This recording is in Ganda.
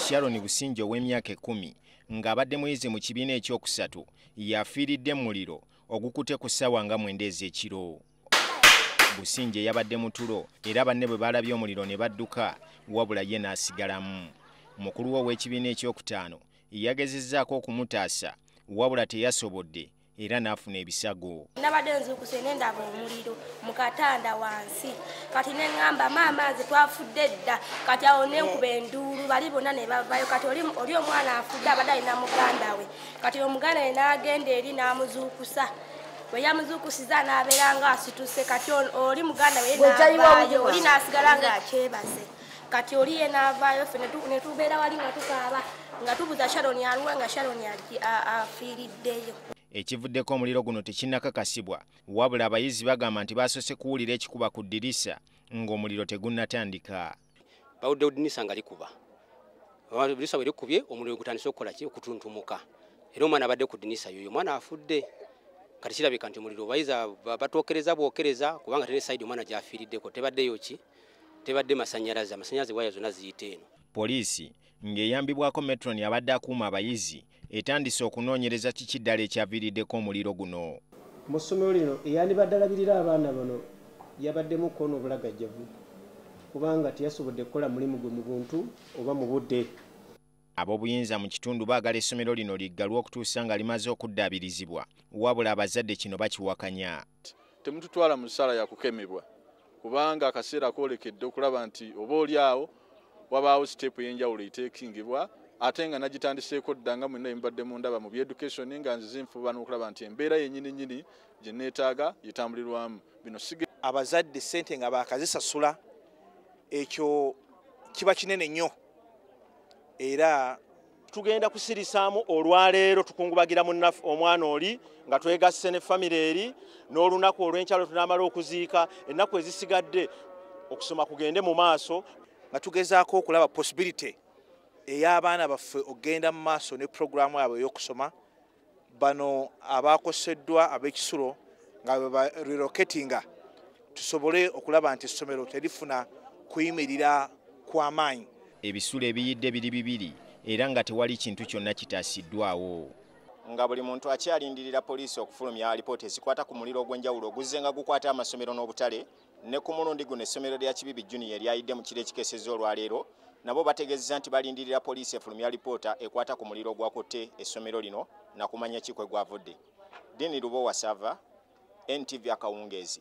Sharon Busingye ow'emyaka 10 ng'abadde muyizi mu kibiina ekyokusatu yafiiridde mu muliro ogukute ku ssaawa nga 9 ez'ekiro. Busingye yabadde mu tulo era banne bwe baalabye omuliro ne badduka, wabula ye n'asigalamu. Mukulu we ow'ekibiina ekyokutaano yagezezzaako okumutaasa, wabula teyasobodde era n'afuna ebisago. Nabadde nzuukuse ne ndaba omuliro mu katanda wansi, kati ne ŋŋamba maama nze twafudde dda, kati awo ne nkuba enduulu bali bonna ne bavaayo, kati oli omwana afudde abadde alina muganda we, kati omuganda we n'agenda eri n'amuzuukusa, bwe yamuzuukusiza n'abeera ng'asituse, kati oli muganda we n'avaayo, oli n'asigala ng'akyebase, kati oli ye n'avaayo, ffe ne tubeera wali nga tukaaba nga tubuuza Sharon aluwa, nga Sharon afiiriddeyo. Ekivuddeko omuliro guno tekinnakakasibwa, wabula abayizi bagamba nti basoose kuwulira ekikuba ku ddirisa ng'omuliro tegunnatandika. Bawudde eddirisa nga likuba, eddirisa bwe likubye omuliro gutandise okukola ki, okutuntumuka, era omwana abadde ku ddirisa yoyo omwana afudde. Kati kirabika nti omuliro abayizi batwokereza bwokereza, kubanga tene sayidi omwana gy'afiiriddeko tebaddeyo ki, tebadde masannyalaze, amasannyalaze waya zonna ziyita eno. Poliisi ng'eyambibwako Metron abadde akuuma abayizi etandise okunoonyereza kiki ddala ekyaviiriddeko omuliro guno. Mu ssomero lino eyandibadde alabirira abaana bano yabaddemu kkono obulagajjavu, kubanga teyasobodde kukola mulimu gwe mu buntu oba mu budde. Ab'obuyinza mu kitundu baagala essomero lino liggalwe okutuusa nga limaze okuddaabirizibwa, wabula abazadde kino bakiwakanya. Temututwala mu ssaala ya kukemebwa, kubanga akaseera koolekedde okulaba nti oba oli awo wabaawo siteepu ey'enjawulo eteekingibwa, ate nga nagitandiseeko dda nga mwenna mbadde mundaba mu by'education, nga nzize nfuba n'okulaba nti embeera yennyini nnyini gye neetaaga yetambulirwamu. Bino abazadde ssente nga baakazisasula, ekyo kiba kinene nnyo, era tugenda kusirisaamu olwaleero tukungubagira munnaffe omwana oli nga twegasse ne famire eri, n'olunaku olw'enkyalo tunaamala okuziika, ennaku ezisigadde okusoma kugende mu maaso, nga tugezaako okulaba possibility ey'abaana baffe okugenda mu maaso ne puroguraamu yaabwe ey'okusoma. Bano abakoseddwa ab'ekisulo nga bwe ba relocatinga, tusobole okulaba nti essomero terifuna kuyimirira kw'amaanyi. Ebisulo ebiyidde biri bibiri era nga tewali kintu kyonna kitaasiddwawo. Nga buli muntu akyalindirira poliisi okufulumya alipoota ezikwata ku muliro ogw'enjawulo oguzze nga gukwata amasomero n'obutale, ne ku mulundi guno essomero lya Kibibi Junior eryayidde mu kiro ekikeesezza olwaleero, nabo bategeezezza nti balindirira poliisi efulumya alipoota ekwata ku muliro ogwakutte essomero lino na kumanya ki kwe gwavudde. Dini Lubowa Sava, NTV akawungeezi.